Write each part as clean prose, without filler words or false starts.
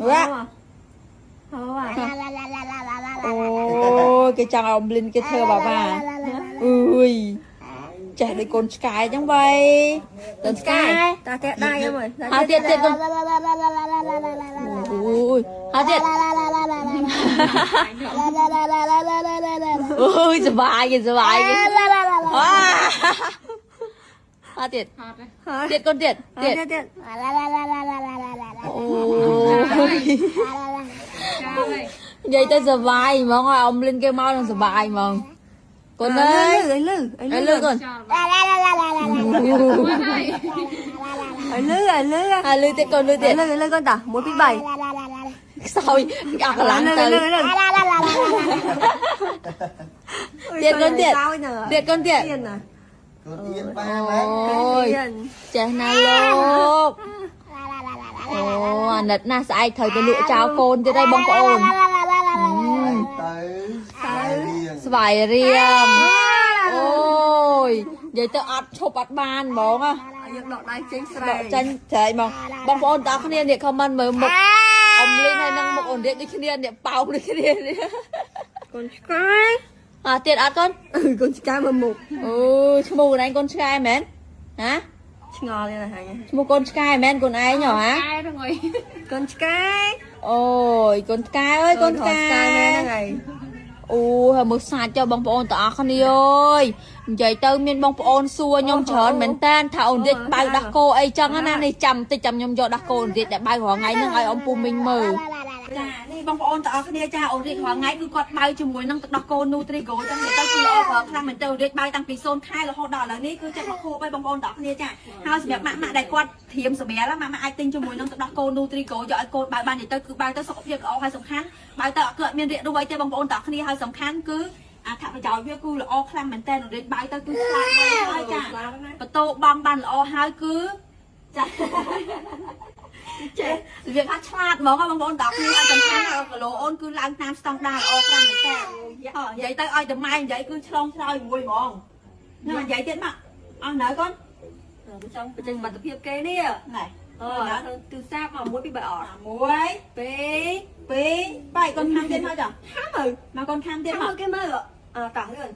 វ៉ាអូយគេចង់ឲ្យអមលិនគេធ្វើបាបាអើយចេះដូចកូនឆ្កែចឹងវ៉ៃកូនឆ្កែ តាកែដៃអើយ ហើយទៀតទៀតកូនអូយហើយទៀតអូយសบายគេសบายគេវ៉ាហើយទៀតទៀតកូនទៀតទៀត ទៀតទៀត អូយនិយាយទៅសบายហ្មងឲ្យអមលិនគេមកនឹងសบายហ្មងកូនអើយ អើយលឺ អើយលឺកូន អើយលឺអើយលឺ ហើយលឺទៀតកូនលឺទៀត លឺលឺកូនតា1 2 3 ខ្សោយអស់កម្លាំងទៅ លឺលឺ ទៀតកូនទៀតទៀតកូនទៀត ទៀតណា កូនទៀនប៉ាមែន អូយចេះណាលោកអូអាណិតណាស់ស្អែកត្រូវទៅលក់ចោលកូនទៀតហើយបងប្អូន ទៅទៅ ស្វាយរៀងអូយនិយាយទៅអត់ឈប់អត់បានហ្មងណា យើងដកដៃចេញស្រែ ដកចាញ់ស្រែកហ្មងបងប្អូនទាំងអស់គ្នានេះខមមិនមើលមុខអមលីនហើយនឹងមុខអូនរៀកដូចគ្នានេះប៉ោងដូចគ្នានេះ កូនឆ្កែ អត់ទៀតអត់កូន កូនឆ្កែមើលមុខ អូឈ្មោះកូនឯងកូនឆ្កែមែនហ៎ ឆ្ងល់ទៀតណាហើយ ឈ្មោះកូនឆ្កែមែនកូនឯងហ៎ហ៎ កូនឆ្កែ អូយកូនឆ្កែអើយកូនឆ្កែ ឆ្កែមែនហ្នឹងហើយ អូហើយមើលសាច់ចុះបងប្អូនទាំងអស់គ្នាអើយនិយាយទៅមានបងប្អូនសួរខ្ញុំច្រើនមែនតើថាអូនរាជបៅដោះគោអីចឹងណានេះចាំតិចចាំខ្ញុំយកដោះគោអូនរាជដែលបៅរាល់ថ្ងៃហ្នឹងឲ្យអ៊ំពូមីងមើលចានេះបងប្អូនទាំងអស់គ្នាចាអូនរាជរាល់ថ្ងៃគឺគាត់បៅជាមួយនឹងទឹកដោះគោ Nutrigo ចឹងនិយាយទៅគឺល្អប្រើខ្លាំងមែនតើអូនរាជបៅតាំងពី0ខែរហូតដល់ឥឡូវនេះគឺចិត្តមកខួបហើយបងប្អូនទាំងអស់គ្នាចាហើយសម្រាប់ម៉ាក់ម៉ាក់ដែលគាត់ធៀមសម្រាលម៉ាក់ម៉ាក់អាចទិញជាមួយនឹងទឹកដោះគោ Nutrigo យកឲ្យកូនបៅបាននិយាយទៅគឺបៅទៅសុខភាពល្អហើយសំខាន់បៅទៅអត់គឺអត់មានរាករូសអីទេបងប្អូនទាំងអស់គ្នាហើយសំខាន់គឺអត្ថប្រយោជន៍វាគឺល្អខ្លាំងមែនតើអូនរាជបៅទៅគឺខ្លាំងហើយចាបន្ទោបងបានល្អហើយគឺចាចេះរបៀបថាឆ្លាតហ្មងបងប្អូនទាំងគ្នាហើយសំខាន់គីឡូអូនគឺឡើងតាមស្តង់ដារល្អខ្លាំងមែនតើនិយាយទៅឲ្យតែម៉ែនិយាយគឺឆ្លងឆ្លើយមួយហ្មងណានិយាយទៀតមកអស់នៅកូន ចង់បញ្ចេញសមត្ថភាពគេនេះ ណែ អឺទូរស័ព្ទមក1 2 3អត់ 1 2 3កូនខាំទៀតមកចា ខាំមើល មកកូនខាំទៀត ខាំ មក មើលគេមើលអើតោះលឿន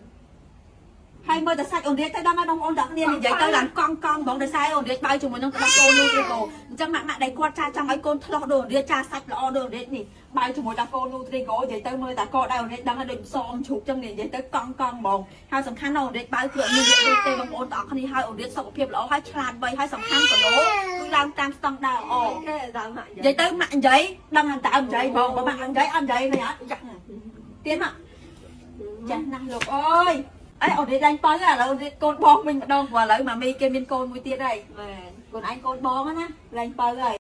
ហើយមើលតែសាច់អូនរៀបទៅដល់មកបងប្អូនទាំងគ្នានិយាយទៅឡើងកង់កង់ហ្មងដោយសារអូនរៀបបៅជាមួយនឹងទឹកដោះគោនូទ្រីកូអញ្ចឹងម៉ាក់ម៉ាក់ដែលគាត់ចាចង់ឲ្យកូនឆ្លោះដូចអូនរៀបចាសាច់ល្អដូចអូនរៀបនេះបៅជាមួយដោះគោនូទ្រីកូនិយាយទៅមើលតែកដៅអូនរៀបដឹងហើយដូចសមជ្រូកចឹងនេះនិយាយទៅកង់កង់ហ្មងហើយសំខាន់អូនរៀបបៅគឺអត់មានរៀបទេបងប្អូនទាំងគ្នាហើយអូនរៀបសុខភាពល្អហើយឆ្លាតវៃហើយសំខាន់គីឡូគឺឡើងតាមស្តង់ដារល្អ គេដើមហាក់ និយាយទៅម៉ាក់និយាយដឹងតែដើមនិយាយហ្មងបើម៉ាក់និយាយអត់និយាយនេះអត់ចាស់ទៀតម៉ាក់ចាស់ណាស់លោកអើយអេអូនរៀនឡើងបើឥឡូវអូនរៀនកូនបងវិញម្ដងព្រោះឥឡូវម៉ាមីគេមានកូនមួយទៀតហើយ មែន កូនឯងកូនបងណាឡើងបើហើយ